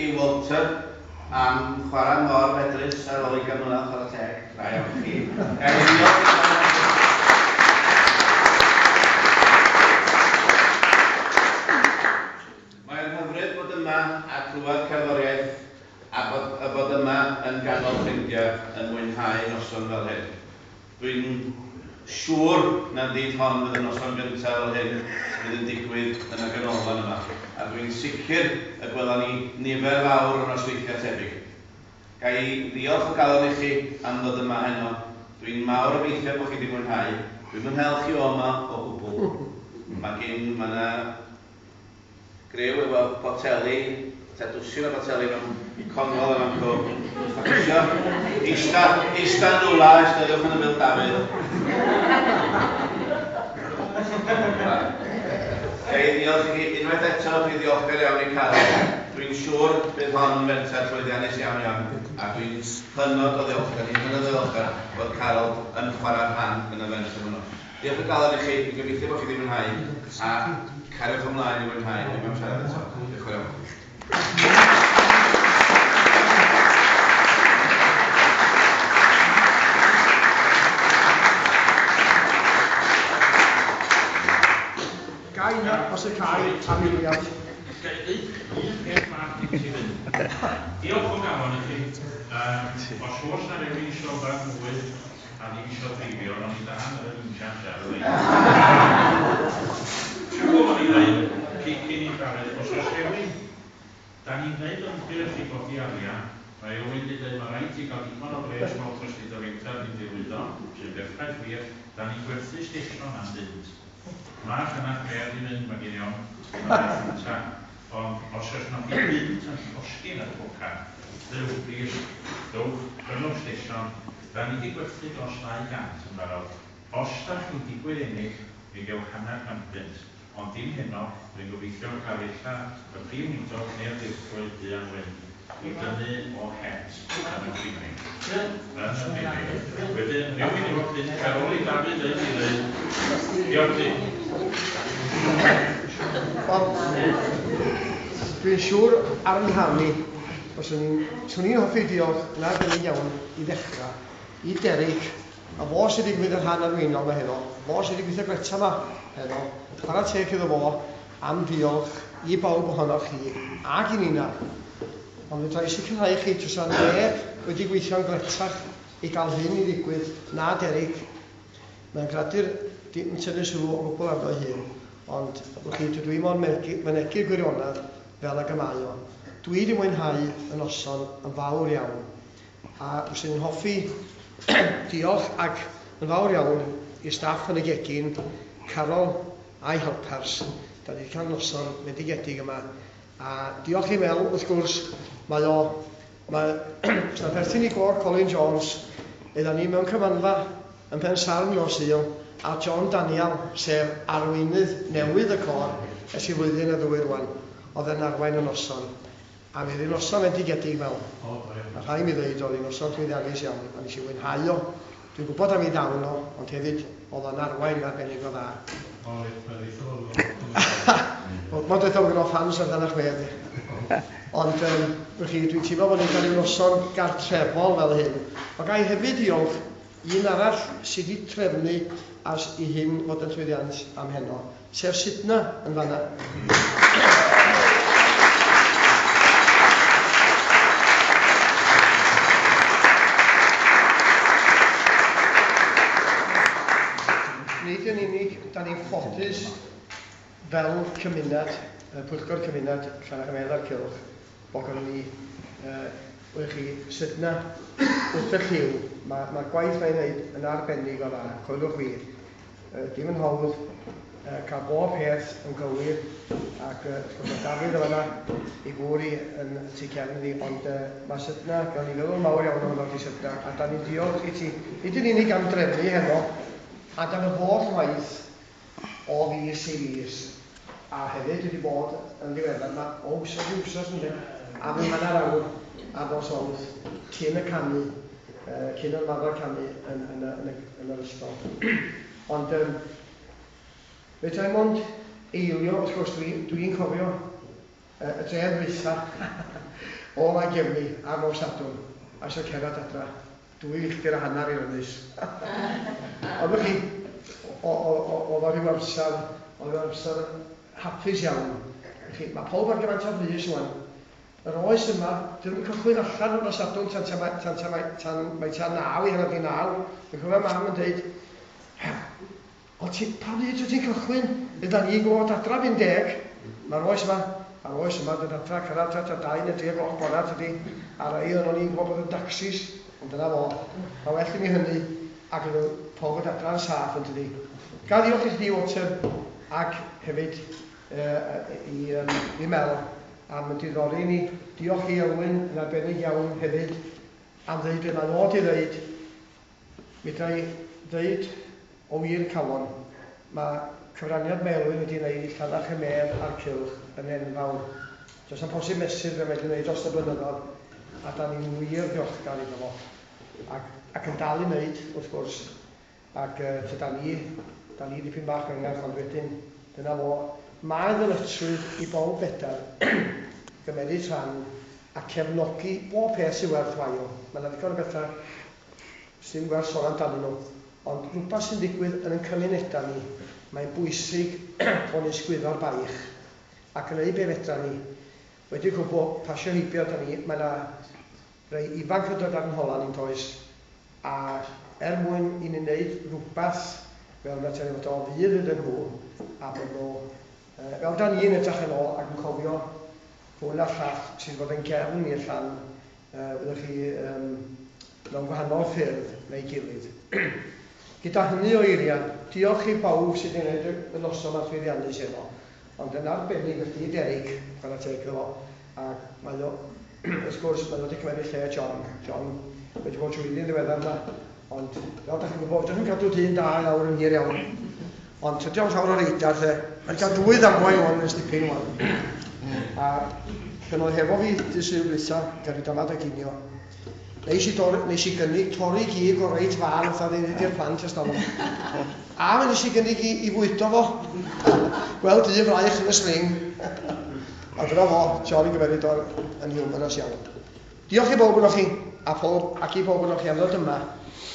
i Walter am chwarae mor fedrus ar ôl 20 mlynedd, chwarae teg. Da iawn chi. Ga i ddiolch i Mae'n hyfryd bod yma a clywed cerddoriaeth a bod, a bod yma yn ganol ffrindiau yn mwynhau noson fel hyn. Dwi'n siŵr na nid hon fydd y noson gyntaf fel hyn fydd yn digwydd yn y ganolfan yma, a dwi'n sicr y gwelwn ni nifer fawr o nosweithiau tebyg. Ga i ddiolch o galon i chi am ddod yma heno. Dwi'n mawr obeithio bod chi wedi mwynhau. Dwi'm yn hel chi o yma o gwbl. Mae gin, mae 'na griw efo poteli, tua dwsin o boteli mewn congol yn fancw. Os da chi isio eista, eista yn rwla, eisteddwch yn ymyl Dafydd. Ga i ddiolch i chi unwaith eto, dwi'n ddiolchgar iawn i Carol. Dwi'n siŵr bydd hon yn fenter llwyddiannus iawn iawn, a dwi'n hynod o ddiolchgar, ni'n hynod o ddiolchgar bod Carol yn chwarae rhan yn y fenter hwnnw. Diolch o galon i chi, dwi'n gobeithio bod chi wedi mwynhau, a cariwch ymlaen i fwynhau, dwi'm am siarad eto. Diolch yn fawr iawn. Ga i na, os y ca i, am eiliad. Ga i ddeud un peth bach cyn ti fynd? Diolch o galon i chi. Yym, os oes 'na rywun isio yfed mwy, A ddim isio dreifio, ro'n i dan yr injan siarad reit. Ti'n gwybod o'n i'n dweud cyn cyn i Dafydd, os oes rhywun, da ni'n gwneud ymgyrch i godi arian, mae Owen 'di dweud ma' raid ti gael digon o bres Walter os 'di dy fenter di'n di lwyddo, sy'n berffaith wir, da ni'n gwerthu stesion am bunt. Ma' llynach Clare 'di mynd, ma' gin i ofn, yn y peth cynta. Ond os oes 'na chi bunt yn llosgi yn y pocad, Dduw, plîs, dowch, prynwch stesion, 'da ni 'di gwerthu dros 200 yn barod. Os 'da chi'n digwydd ennill, mi gewch hanner canpunt, ond dim heno, dwi'n gobeithio cael ella y Prif Weinidog neu'r Dirprwy Du a Gwyn i dynnu o het yn y picnic. Yn y picnic. Wedyn, rhywun efo punt ar ôl i Dafydd ddeud ei ddeud. Diolch ti. Wel, dwi'n siŵr ar 'y rhan i, fyswn i'n, 'swn i'n hoffi diolch yn arbennig iawn i ddechrau i Derek, a fo sydd wedi gwneud y rhan arweiniol 'ma heno, fo sydd wedi gweithio greta 'ma heno, chwarae teg iddo fo am ddiolch i bawb ohonoch chi ac i Nina. Ond fedra i sicrhau chi tasa neb wedi gweithio'n gletach i gael hyn i ddigwydd na Derek. Mae'n gradur dim tynnu sylw o gwbl arno'i hun, ond wch chi, dydw i mond mynegi'r gwirionedd fel ag y mae o. Dwi 'di mwynhau y noson yn fawr iawn, a fyswn i'n hoffi diolch ac yn fawr iawn i'r staff yn y gegin, Carol a'i helpers. Da ni 'di cael noson fendigedig yma, a diolch i Mel wrth gwrs, mae o, mae, os na perthyn i gôr Colin Jones, oeddan ni mewn cymanfa yn Pensarn nos Sul, a John Daniel, sef arweinydd newydd y côr ers i flwyddyn a ddwy rwan, oedd yn arwain y noson. A mi oedd hi'n noson fendigedig, Mel. Ma' rhai' mi ddeud, oedd hi'n noson llwyddiannus iawn, a nes i fwynhau o. Dwi'n gwybod am ei ddawn o, ond hefyd oedd o'n arwain yn arbennig o dda. Oedd, oedd eitha fodlon. Wel, mond eitha bod gynno fo fans ar dan y chwedd i. Ond, yym, wch chi, dwi'n teimlo bod ni'n cael rhyw noson gartrefol fel hyn. Ond ga i hefyd ddiolch i un arall sydd wedi trefnu as i hyn fod yn llwyddiant am heno, sef Sydna yn fan'na. Nid yn unig, da ni'n ffodus fel cymuned, Pwyllgor Cymuned Llannerch-y-medd a'r Cylch, bod gynnon ni, wych chi, Sydna wrth y llyw. Mae'r ma gwaith mae'n wneud yn arbennig o dda, coelwch fi. Dim yn hawdd cael bob peth yn gywir, ac wrth gwrs mae Dafydd yn fan'na i gŵr i yn y tu cefn iddi, ond mae Sydna, gawn ni feddwl mawr iawn ohono ti Sydna, a da ni'n diolch i ti, nid yn unig am drefnu heno, ac am yr holl waith o fis i fis, a hefyd wedi bod yn ddiweddar 'ma o wsos i wsos ynde, am ryw hanner awr ar nos Fawrth cyn y canu, cyn yr ymarfer canu yn, yn, y, yn, y, yn yr ysgol. Ond um, fedra i mond eilio, wrth gwrs dwi'n dwi, dwi cofio y dren ddwytha o Langefni ar nos Sadwrn, a eisiau cerdded adra. 2.5 filltir i'r ynys. Ond chi, oedd o rhyw amser, oedd o amser hapus iawn. Chi, mae pawb ar gymaint o frys ŵan. Yr oes yma, dyn nhw'n cychwyn allan o'r nos Sadwrn tan mae tan 9 i 8:30. Dwi'n cofio mam yn dweud, o ti, pa bryd wyt ti'n cychwyn? Fydda ni'n gwybod adra fi'n 10. Mae'r oes yma, a'r oes yma, dod adra, cyrraedd tua 2 neu 3 gloch bora, tydi. A rai o'n ni'n gwybod bod yn dacsis, ond dyna fo. Mae well i ni hynny, ac yn pawb yn adra'n saff yn tydi. Gael ddiolch i chdi, Walter, ac hefyd i Mel am y diddori ni. Diolch i Elwyn yn arbennig iawn hefyd am ddeud beth mae ddod i ddeud. Fedra i ddeud o wir calon, mae cyfraniad mae Elwyn wedi wneud i Llanach y Medd a'r Cylch yn enfawr. Does na'm posib mesur be mae wedi wneud dros y blynyddoedd, a da ni'n wir ddiolchgar iddo fo. Ac yn dal i wneud, wrth gwrs, ac da ni dipyn bach yngach, ond wedyn, dyna fo. Mae ddyletswydd i bawb fedar gymeryd rhan a cefnogi bob peth sy'n werth wael. Mae yna ddigon o bethau sy'n werth sôn amdanyn nhw, ond rhywbeth sy'n digwydd yn ein cymunedau ni, mae'n bwysig bod ni'n sgwyddo'r baich ac yn ei be fedra ni. Wedi cwbl pasio heibio da ni, mae yna rei ifanc yn dod ar yn hola ni'n does, a er mwyn i ni wneud rhywbeth fel na ti'n fod o fydd iddyn nhw, a bod nhw, fel da ni'n edrych yn ôl ac yn cofio hwn a'r llall sydd fod yn gefn i'r llan, fyddwch chi mewn gwahanol ffyrdd neu gilydd. Gyda hynny o eiriau, diolch i bawb sydd wedi gwneud y noson a'r llwyddiannus efo, ond yn arbennig y chdi Derek, chwarae teg iddo fo, ac mae o, wrth gwrs, mae o wedi cymryd lle John. John wedi bod trwyddi'n ddiweddar yma, ond fel da chi'n gwybod, dyn nhw'n cadw dyn da i lawr yn hir iawn. Ond tydi o'n llawer o reidar lle. Mae'n cael dwy ddamwain wan yn stipyn wan. A pan oedd hefo fi dydd Sul dwytha, gael rhyw damad o ginio. Nes i gynnig torri gig o reit fân fatha ddeud i'r plant ers talwm. A nes i gynnig i fwydo fo. Gweld un fraich yn y sling. A dyna fo, John yn gymeryd o'n yn humorous iawn. Diolch i bawb ohonoch chi, a pob, ac i bawb ohonoch chi am ddod yma.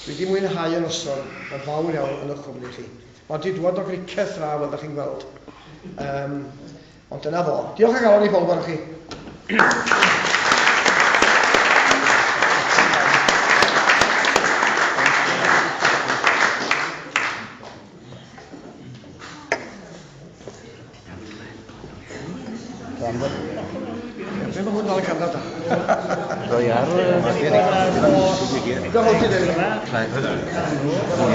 Dwi wedi mwynhau y noson yn fawr iawn yn eich cwmni chi. Mae wedi dŵad o Griceth draw, fel ydych chi'n gweld. Ond dyna fo. Diolch o galon i bawb ohonoch chi. Be mae hwn dal yn camera da? Roi ar... Ni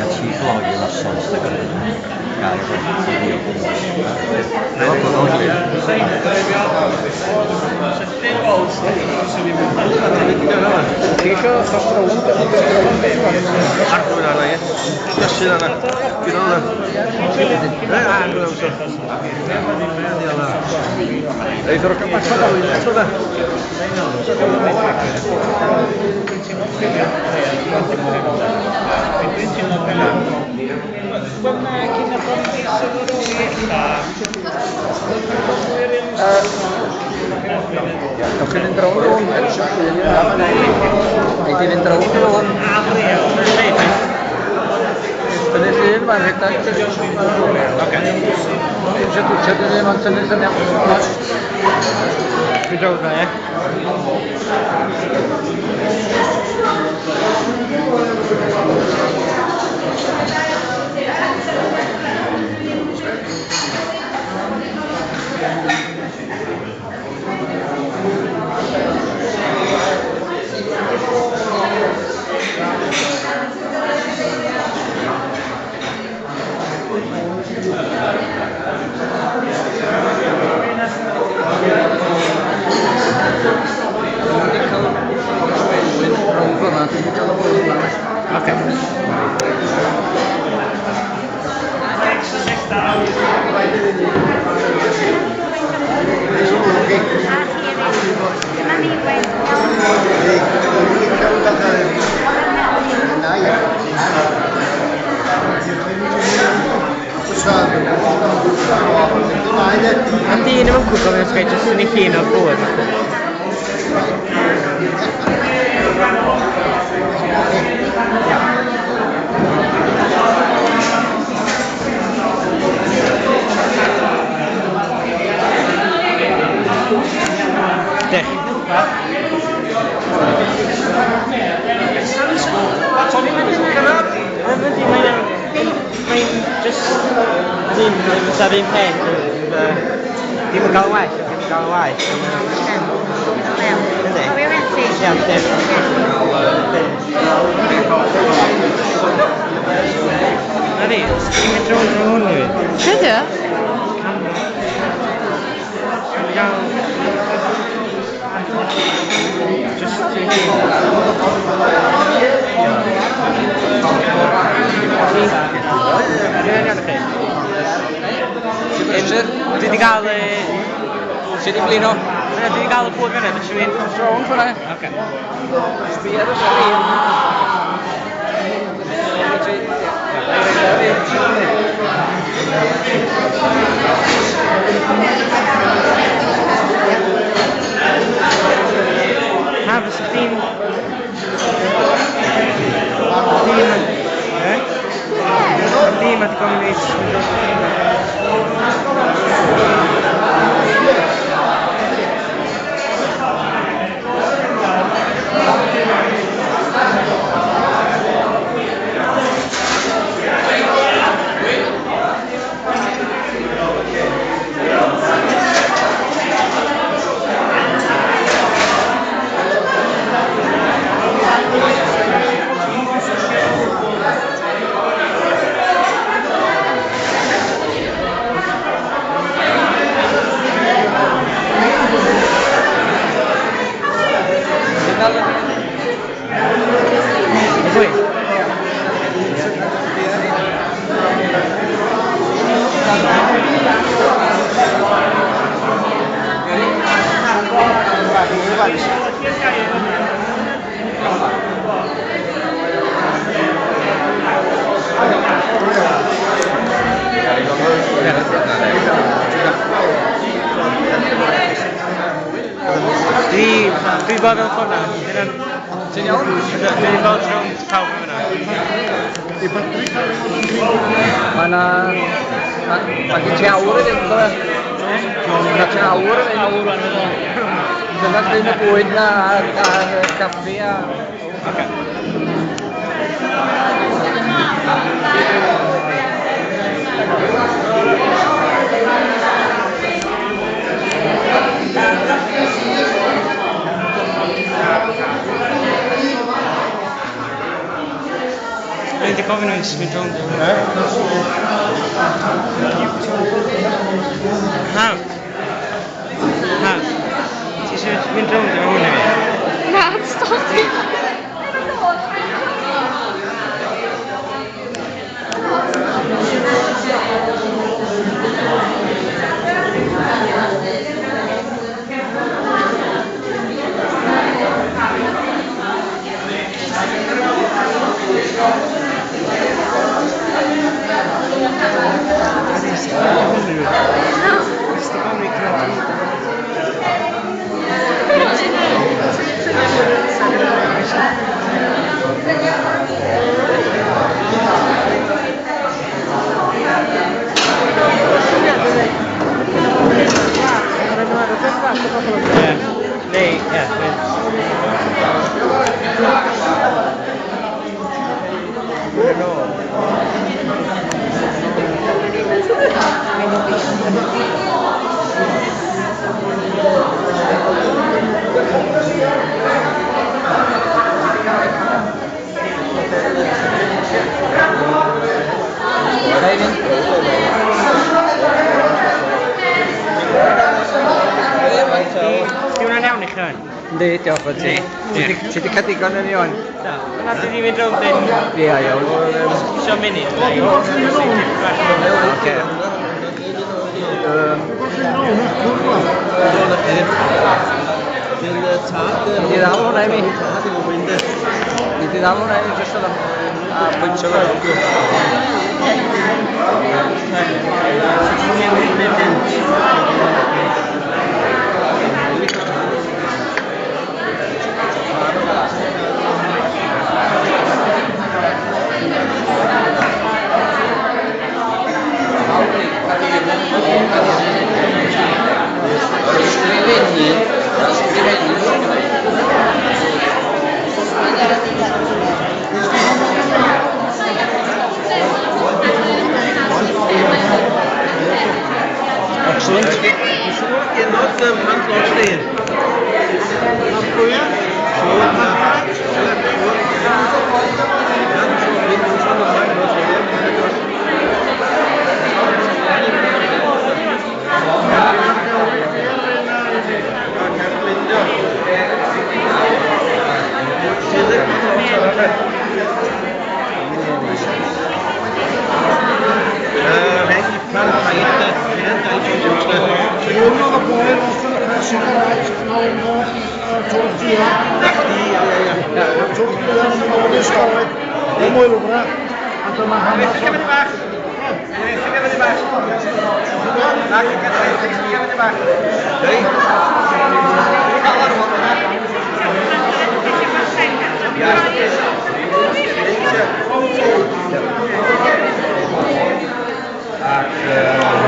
a tri gloi yn noson. Gael Ti isio rownd? Agor arna, ie. Dysgu arna. Gyda hwnna. Eith o'r bach o da. Ewch i fynd rownd rownd. Ei di fynd rownd rownd. Tynnu llun, mae'n rhedeg. Dim eisiau twtsio dy ddim, ond tynnu lluniau. Mynd rownd na, ie? Mae'n just ddim fatha'r un peth. Ddim yn gael well, ddim yn gael waeth. Yndi. Ie, yndi. Na ni, ti'n mynd rownd rownd hwn i fi? Be di o? Just Dwi wedi cael y... Ti 'di blino? Na, dwi wedi cael y bwyd fyna, beth sy'n mynd? Rownd hwnna. Oce. Sbia ar y sgrin. Ha, fysa chdi'n... Chdi ma... E? Chdi ma 'di gofyn i fi jyst mynd Pwy? Dwi, dwi bod mewn ffordd na. Ti'n iawn? Dwi wedi bod rownd pawb yn fyna. Mae 'na... Mae gen ti awr i fynd, cofia? Mae 'na ti awr i fynd. Awr wan meddwl. Dyna llun y bwyd na a'r a'r caffi a... Oce. Dwi wedi gofyn nhw i jyst mynd rownd. Ha. Ha. Ti eisiau mynd rownd efo hwn i fi? Na, stop. Jyst i gofyn i cnad. Ie. Neu, ie. Di hwnna'n iawn i chi o'n? Yndi, diolch o ti. Ti 'di cael digon yn iawn? Do. Yna dwi wedi mynd rownd yn... Ia, iawn. Isio munud. Neu... Oce. Di ddal hwnna i mi. Di ddal hwnna i mi jyst yna. A pwyntio fo. Ysgrifennu, ysgrifennu. Hwn oedd y boi roth yn y sigaret mewn twll duon. Twll duon yn ôl i'r sgoleg. Ym Moelfra. A dyma hanes...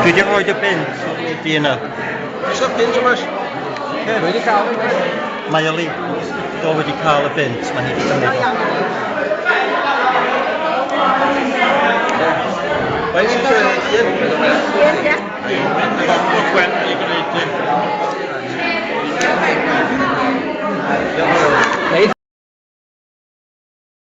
Dwi wedi rhoi y bunt di yna. Oes bunt yma? Dwi wedi cael. Mae Eli do wedi cael y bunt, mae hi wedi cymryd o. Faint sy'n siarad?